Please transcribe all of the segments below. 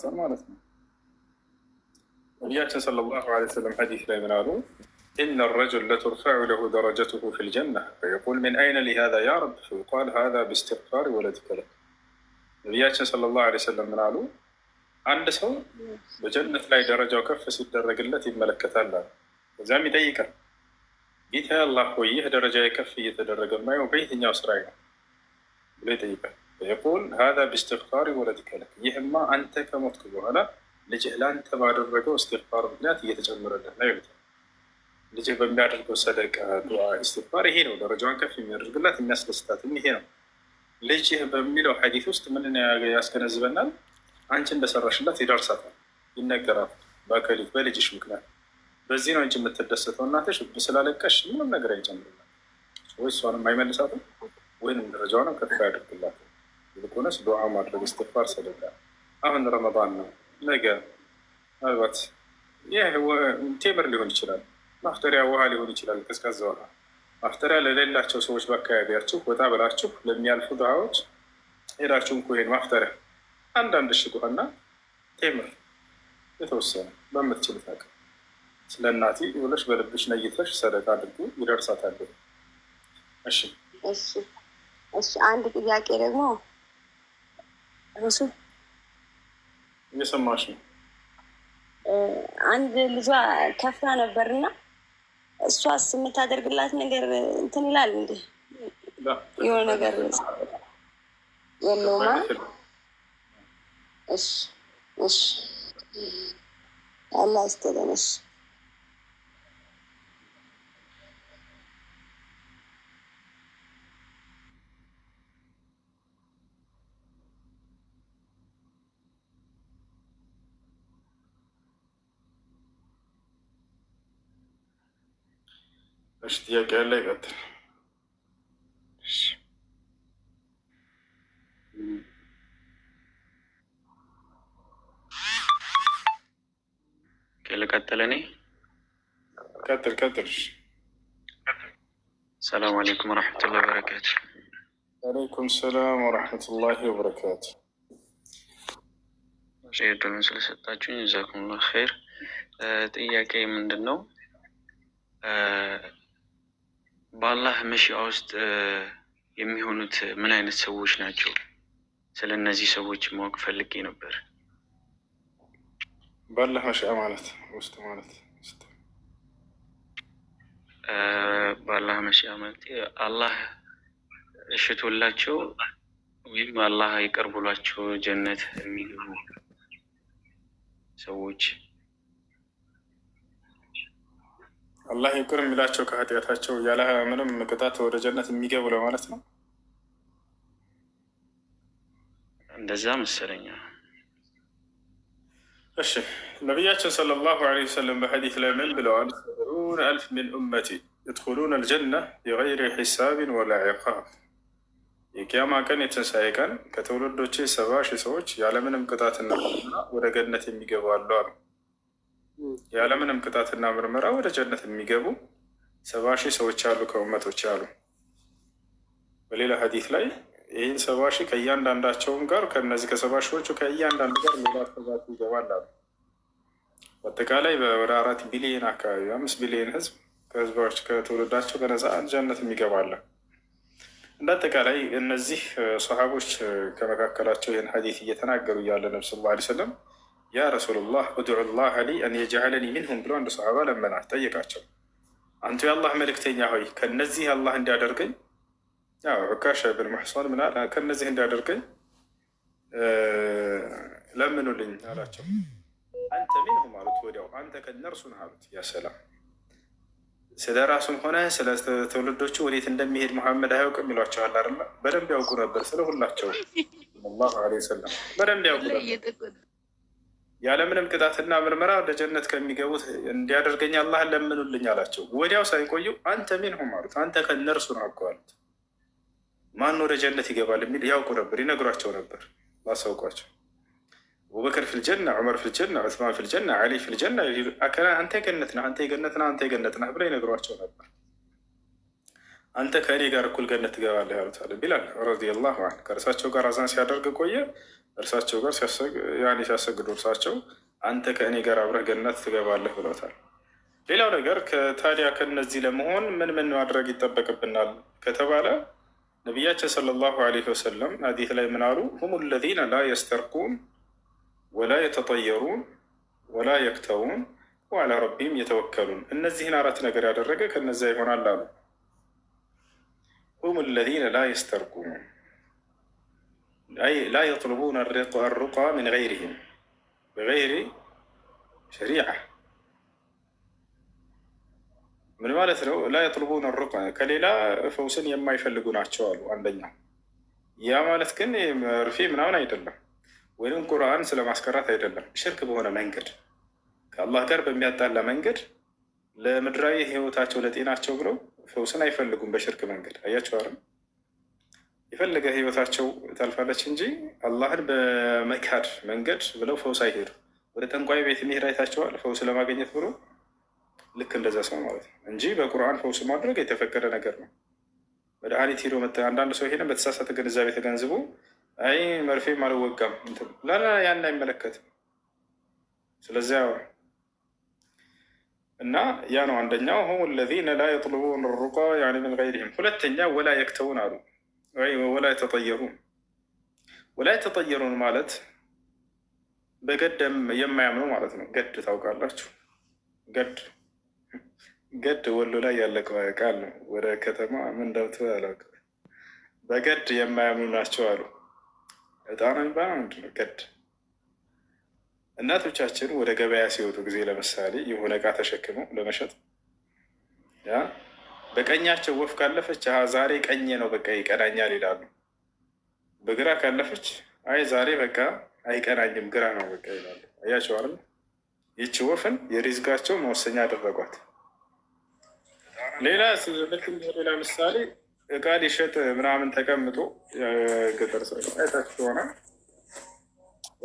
ማማፀን ማለት ነው። ነቢያችን صلى الله عليه وسلم ሐዲስ ላይ ምን አሉ? إن الرجل لترفع له درجته في الجنة فيقول من أين لي هذا يا رب فيقال هذا باستغفار ولدك لك። ነቢያችን صلى الله عليه وسلم ምን አሉ? አንድ ሰው በጀነት ላይ ደረጃው ከፍ ሲደረግለት ይመለከታል አሉ። ከዚያም ይጠይቃል፣ ጌታ አላህ ሆይ ይህ ደረጃ ከፍ እየተደረገ የማየው በየትኛው ስራ ነው ብሎ ይጠይቃል። فيقول هذا باستغفار ولدك لك፣ ይህማ አንተ ከሞትክ በኋላ ልጅህ ለአንተ ባደረገው እስትግፋር ምክንያት እየተጨመረልህ ነው ይሉታል። ልጅህ በሚያደርገው ሰደቃ፣ ዱዓ፣ እስትግፋር ይሄ ነው ደረጃዋን ከፍ የሚያደርግላት የሚያስደስታትም ይሄ ነው። ልጅህ በሚለው ሐዲስ ውስጥ ምን ያስገነዝበናል? አንቺ እንደሰራሽላት ይደርሳታል፣ ይነገራታል። በአከሊት በልጅሽ ምክንያት በዚህ ነው እንጂ የምትደሰተው እናትሽ ስላለቀሽ ምንም ነገር አይጨምርላት ወይ እሷንም አይመልሳትም ወይንም ደረጃዋንም ከፍ ያደርግላት። ይልቁንስ ዱዓ ማድረግ፣ እስትግፋር፣ ሰደቃ። አሁን ረመዳን ነው፣ ነገ ምናልባት ይህ ቴምር ሊሆን ይችላል፣ ማፍጠሪያ ውሃ ሊሆን ይችላል፣ ቀዝቃዛ ውሃ። ማፍጠሪያ ለሌላቸው ሰዎች በአካባቢያችሁ ወጣ ብላችሁ ለሚያልፉ ድሃዎች ሄዳችሁ እንኩ ይሄን ማፍጠሪያ አንዳንድ እሽግ ውሃና ቴምር የተወሰነ በምትችሉት አቅም ስለ እናቴ ብለሽ በልብሽ ነይተሽ ሰደቃ አድርጉ፣ ይደርሳታል። እሺ እሺ እሺ። አንድ ጥያቄ ደግሞ እሱ እየሰማሽ ነው። አንድ ልጇ ከፍራ ነበርና እሷስ የምታደርግላት ነገር እንትን ይላል እንዴ? የሆነ ነገር የለውማ። እሺ እሺ፣ አላህ ይስጥልን። እሺ እሺ፣ ጥያቄ ያለ ይቀጥል። ልቀጥል እኔ? ቀጥል ቀጥል። ሰላም አለይኩም ወረሕመቱላሂ ወበረካቱ። ወአለይኩም ሰላም ወረሕመቱላሂ ወበረካቱ። እድሉን ስለሰጣችሁኝ ጀዛኩሙላህ ኸይር። ጥያቄ ምንድን ነው? በአላህ መሺአ ውስጥ የሚሆኑት ምን አይነት ሰዎች ናቸው? ስለ እነዚህ ሰዎች ማወቅ ፈልጌ ነበር። በአላህ መሺአ ማለት ውስጥ ማለት ውስጥ በአላህ መሺአ ማለት አላህ እሽቶላቸው ወይም አላህ ይቅር ብሏቸው ጀነት የሚገቡ ሰዎች። አላህ ይቅር የሚላቸው ከኃጢአታቸው ያለ ምንም ቅጣት ወደ ጀነት የሚገቡ ለማለት ነው። እንደዛ መሰለኛ። እሺ፣ ነቢያችን صلى الله عليه وسلم በሐዲስ ላይ ምን ብለዋል? 70,000 من أمتي يدخلون الجنة بغير حساب ولا عقاب። የቅያማ ቀን የትንሣኤ ቀን ከትውልዶቼ 70,000 ሰዎች ያለምንም ቅጣትና ምርመራ ወደ ገነት የሚገቡ አሉ አሉ። ያለምንም ቅጣትና ምርመራ ወደ ጀነት የሚገቡ 70,000 ሰዎች አሉ ከኡመቶች አሉ። በሌላ ሐዲስ ላይ ይህን 70,000 ከእያንዳንዳቸውም ጋር ከእነዚህ ከ70 ሺዎቹ ከእያንዳንዱ ጋር ሌላ 70,000 ይገባል አሉ። በአጠቃላይ ወደ 4 ቢሊዮን አካባቢ 5 ቢሊዮን ህዝብ ከህዝቦች ከትውልዳቸው በነፃ ጀነት የሚገባለ። እንደ አጠቃላይ እነዚህ ሰሃቦች ከመካከላቸው ይህን ሐዲስ እየተናገሩ እያለ ነብ صلى الله عليه وسلم يا رسول الله ادع الله لي أن يجعلني منهم ብሎ አንድ ሰሃባ ለመና ጠየቃቸው። አንቱ የአላህ መልእክተኛ ሆይ ከነዚህ አላህ እንዲያደርገኝ፣ ዑካሻ ብን ሙሕሶን ምናል ከነዚህ እንዲያደርገኝ ለምኑልኝ አላቸው። أنت منهم አሉት። ወዲያው አንተ ከነርሱ ነህ አሉት። يا سلام፣ ስለ ራሱም ሆነ ስለ ትውልዶቹ ወዴት እንደሚሄድ መሐመድ አያውቅም ይሏቸዋል አይደለ? በደንብ ያውቁ ነበር። ስለ ሁላቸው صلى الله عليه وسلم በደንብ ያውቁ ነበር። ያለምንም ቅጣትና ምርመራ ወደ ጀነት ከሚገቡት እንዲያደርገኝ አላህን ለምኑልኝ አላቸው። ወዲያው ሳይቆዩ أنت منهم አሉት። አንተ ከነርሱ ነህ እኮ አሉት። ማን ወደ ጀነት ይገባል የሚል ያውቁ ነበር፣ ይነግሯቸው ነበር፣ ላሳውቋቸው። አቡበክር في الجنة፣ ዑመር في الجنة፣ ዑስማን في الجنة፣ ዓሊ في الجنة፣ አንተ የገነት ነህ፣ አንተ የገነት ነህ፣ አንተ የገነት ነህ ብለው ይነግሯቸው ነበር። አንተ ከእኔ ጋር እኩል ገነት ትገባለህ ያሉት አለ ቢላል رضي الله عنه። ከእርሳቸው ጋር አዛን ሲያደርግ ቆየ። እርሳቸው ጋር ሲያሰግዱ እርሳቸው አንተ ከእኔ ጋር አብረህ ገነት ትገባለህ ብለውታል። ሌላው ነገር ታዲያ ከነዚህ ለመሆን ምን ምን ማድረግ ይጠበቅብናል ከተባለ ነቢያችን صلى الله عليه وسلم ሐዲስ ላይ ምን አሉ? هم الذين لا يسترقون ولا يتطيرون ولا يكتوون وعلى ربهم يتوكلون። እነዚህን አራት ነገር ያደረገ ከነዚያ ይሆናል አሉ። هم الذين لا يسترقون أي لا يطلبون الرقى من غيرهم بغير شريعة። ምን ማለት ነው? لا يطلبون الرقى ከሌላ ፈውስን የማይፈልጉ ናቸው አሉ። አንደኛው ያ ማለት ግን መርፌ ምናምን አይደለም፣ ወይም ቁርአን ስለማስቀራት አይደለም። ሽርክ በሆነ መንገድ ከአላህ ጋር በሚያጣላ መንገድ ለምድራዊ ህይወታቸው ለጤናቸው ብለው ፈውስን አይፈልጉም። በሽርክ መንገድ አያቸው አይደል? የፈለገ ህይወታቸው ታልፋለች እንጂ አላህን በመካድ መንገድ ብለው ፈውስ አይሄዱ። ወደ ጠንቋይ ቤት የሚሄድ አይታቸዋል፣ ፈውስ ለማግኘት ብሎ ልክ እንደዛ ሰው ማለት ነው እንጂ በቁርአን ፈውስ ማድረግ የተፈቀደ ነገር ነው። መድኃኒት ሄዶ አንዳንድ ሰው ሄደን በተሳሳተ ግንዛቤ ተገንዝቦ አይ መርፌም አልወጋም ላላ ያን አይመለከትም። ስለዚያ እና ያ ነው አንደኛው። هم الذين لا يطلبون الرقى يعني من غيرهم። ሁለተኛ ولا يكتوون አሉ ولا يتطيرون። ولا يتطيرون ማለት በገድ የማያምኑ ማለት ነው። ገድ ታውቃላችሁ? ገድ ገድ ወሎ ላይ ያለ ቃል ነው። ወደ ከተማ ምን እንደምት አላውቅም። በገድ የማያምኑ ናቸው አሉ። እጣ ነው የሚባለው ምንድን ነው ገድ? እናቶቻችን ወደ ገበያ ሲወጡ ጊዜ ለምሳሌ የሆነ እቃ ተሸክመው ለመሸጥ ያ በቀኛቸው ወፍ ካለፈች ዛሬ ቀኜ ነው በቃ ይቀናኛል ይላሉ። በግራ ካለፈች አይ ዛሬ በቃ አይቀናኝም ግራ ነው በቃ ይላሉ። አያቸው አይደል? ይቺ ወፍን የሪዝቃቸው መወሰኛ አደረጓት። ሌላ ልክ ሌላ ምሳሌ እቃ ሊሸጥ ምናምን ተቀምጦ ገጠር ሰው አይታችሁ ሆነ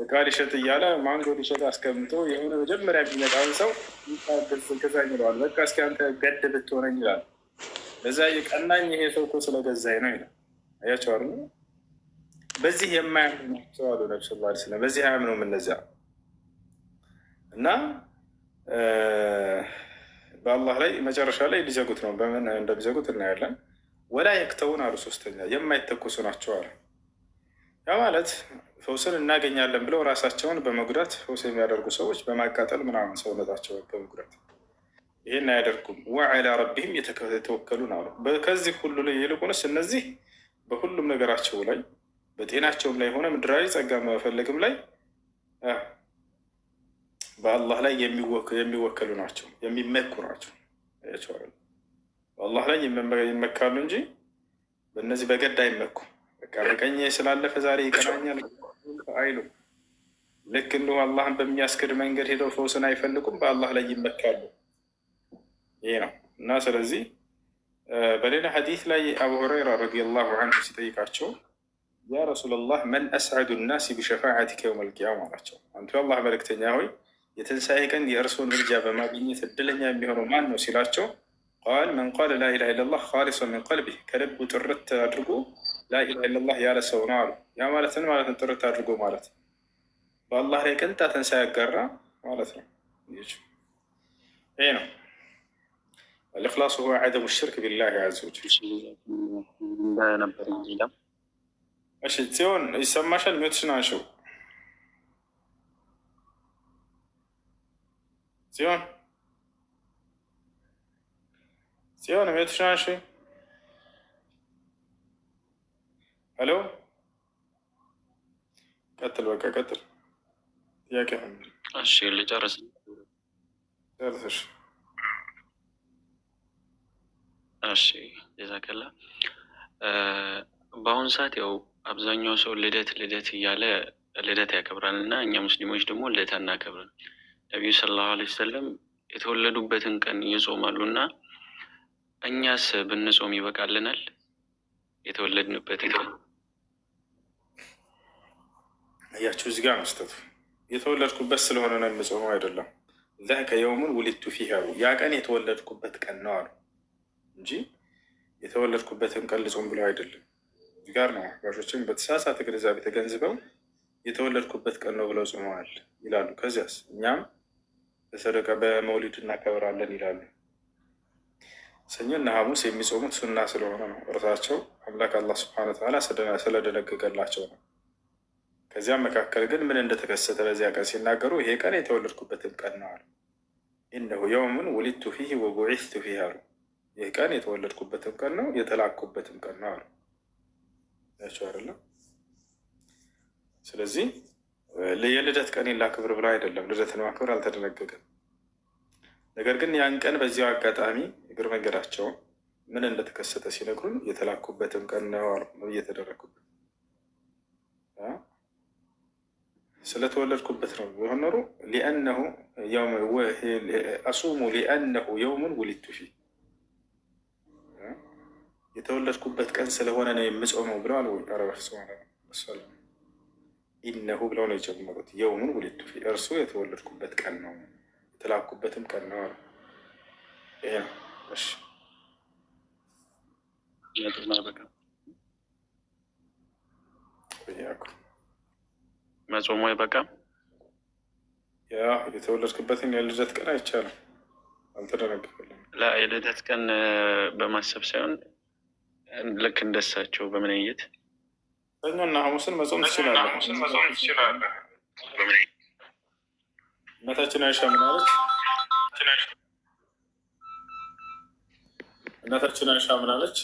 እቃ ሊሸጥ እያለ ማንጎ ሊሸጥ አስቀምጦ የሆነ መጀመሪያ የሚመጣውን ሰው ገዛኝ ይለዋል። በቃ እስኪ አንተ ገድ ብትሆነኝ ይላል። በዛ የቀናኝ ይሄ ሰው እኮ ስለገዛኝ ነው ይላል። አያቸው አይደል? በዚህ የማያምኑ ናቸው አሉ ነብ ስ ላ ስለም። በዚህ አያምኑም እነዚያ እና በአላህ ላይ መጨረሻ ላይ ሊዘጉት ነው። በምን እንደሚዘጉት እናያለን። ወላ የክተውን አሉ። ሶስተኛ የማይተኮሱ ናቸው አሉ። ያ ማለት ፈውስን እናገኛለን ብለው ራሳቸውን በመጉዳት ፈውስ የሚያደርጉ ሰዎች በማቃጠል ምናምን ሰውነታቸውን በመጉዳት ይህን አያደርጉም። ወዐላ ረቢህም የተወከሉን አሉ። ከዚህ ሁሉ ላይ ይልቁንስ እነዚህ በሁሉም ነገራቸው ላይ በጤናቸውም ላይ ሆነ ምድራዊ ጸጋ መፈለግም ላይ በአላህ ላይ የሚወከሉ ናቸው፣ የሚመኩ ናቸው። በአላህ ላይ ይመካሉ እንጂ በእነዚህ በገድ አይመኩ። በቃ በቀኝ ስላለፈ ዛሬ ይቀናኛል አይሉ። ልክ እንዲሁ አላህን በሚያስክድ መንገድ ሄደው ፈውስን አይፈልጉም፣ በአላህ ላይ ይመካሉ። ይሄ ነው እና ስለዚህ በሌላ ሐዲስ ላይ አቡ ሁረይራ رضي الله عنه ሲጠይቃቸው يا رسول الله من أسعد الناس بشفاعتك يوم القيامة አላቸው። አንቱ የአላህ መልእክተኛ ሆይ የትንሣኤ ቀን የእርስዎን ምልጃ በማግኘት እድለኛ የሚሆነው ማን ነው ሲላቸው قال من قال لا إله إلا الله خالصا من قلبه ከልቡ ጥርት አድርጎ لا إله إلا الله ያለ ሰው ነው አሉ። ያ ማለት ምን ማለት ነው? ጥርት አድርጎ ማለት በአላህ ላይ ቅንጣትን ሳያጋራ ማለት ነው። ይሄ ነው الإخلاص هو عدم الشرك بالله عز وجل። እሺ ጽዮን ይሰማሻል? mute ሽን አንሺው ጽዮን ጽዮን mute ሽን አንሺ። Hello ቀጥል፣ በቃ ቀጥል። ጥያቄ እሺ ልጨርስ። ጨርስሽ። እሺ جزاك الله። በአሁኑ ሰዓት ያው አብዛኛው ሰው ልደት ልደት እያለ ልደት ያከብራል እና እኛ ሙስሊሞች ደግሞ ልደት አናከብርም። ነቢዩ صلى الله عليه وسلم የተወለዱበትን ቀን ይጾማሉ እና እኛስ ብንጾም ይበቃልናል? የተወለድንበትን ቀን እያችሁ እዚህ ጋር ነው ስህተቱ። የተወለድኩበት ስለሆነ ነው የምጾመው አይደለም። ذاك يوم ولدت فيه አሉ። ያ ቀን የተወለድኩበት ቀን ነው አሉ እንጂ የተወለድኩበትን ቀን ልጾም ብለው አይደለም። እዚህ ጋር ነው አህባሾችን በተሳሳተ ግንዛቤ ተገንዝበው የተወለድኩበት ቀን ነው ብለው ጾመዋል ይላሉ። ከዚያስ እኛም በሰደቃ በመውሊድ እናከብራለን ይላሉ። ሰኞና ሐሙስ የሚጾሙት ሱና ስለሆነ ነው። እርሳቸው አምላክ አላህ ስብሐነ ወተዓላ ስለደነገገላቸው ነው። ከዚያም መካከል ግን ምን እንደተከሰተ በዚያ ቀን ሲናገሩ ይሄ ቀን የተወለድኩበትም ቀን ነው አሉ። إنه يوم ولدت فيه وبعثت فيه አሉ። ይህ ቀን የተወለድኩበትም ቀን ነው የተላኩበትም ቀን ነው አሉ። ያቸው አይደለም። ስለዚህ የልደት ቀን ላክብር ብለው አይደለም። ልደትን ማክበር አልተደነገገም። ነገር ግን ያን ቀን በዚያው አጋጣሚ እግር መንገዳቸውን ምን እንደተከሰተ ሲነግሩን የተላኩበትም ቀን ነው አሉ። እየተደረግኩበት ስለተወለድኩበት ነው ቢሆን ኖሮ لأنه أصوم لأنه يوم ولدت فيه የተወለድኩበት ቀን ስለሆነ ነው የምጾመው ብለዋል። ኧረ በፍፁም إنه ብለው ነው የጀመሩት። يوم ولدت فيه እርሱ የተወለድኩበት ቀን ነው የተላኩበትም ቀን ነው አሉ። ይሄ ነው። እሺ መጾሙ አይበቃም። ያ የተወለድክበትን የልደት ቀን አይቻልም፣ አልተደነገፈልም። የልደት ቀን በማሰብ ሳይሆን ልክ እንደሳቸው በመነየት ሰኞና ሐሙስን መጾም ትችላለህ። እናታችን አይሻ ምን አለች? እናታችን አይሻ ምን አለች?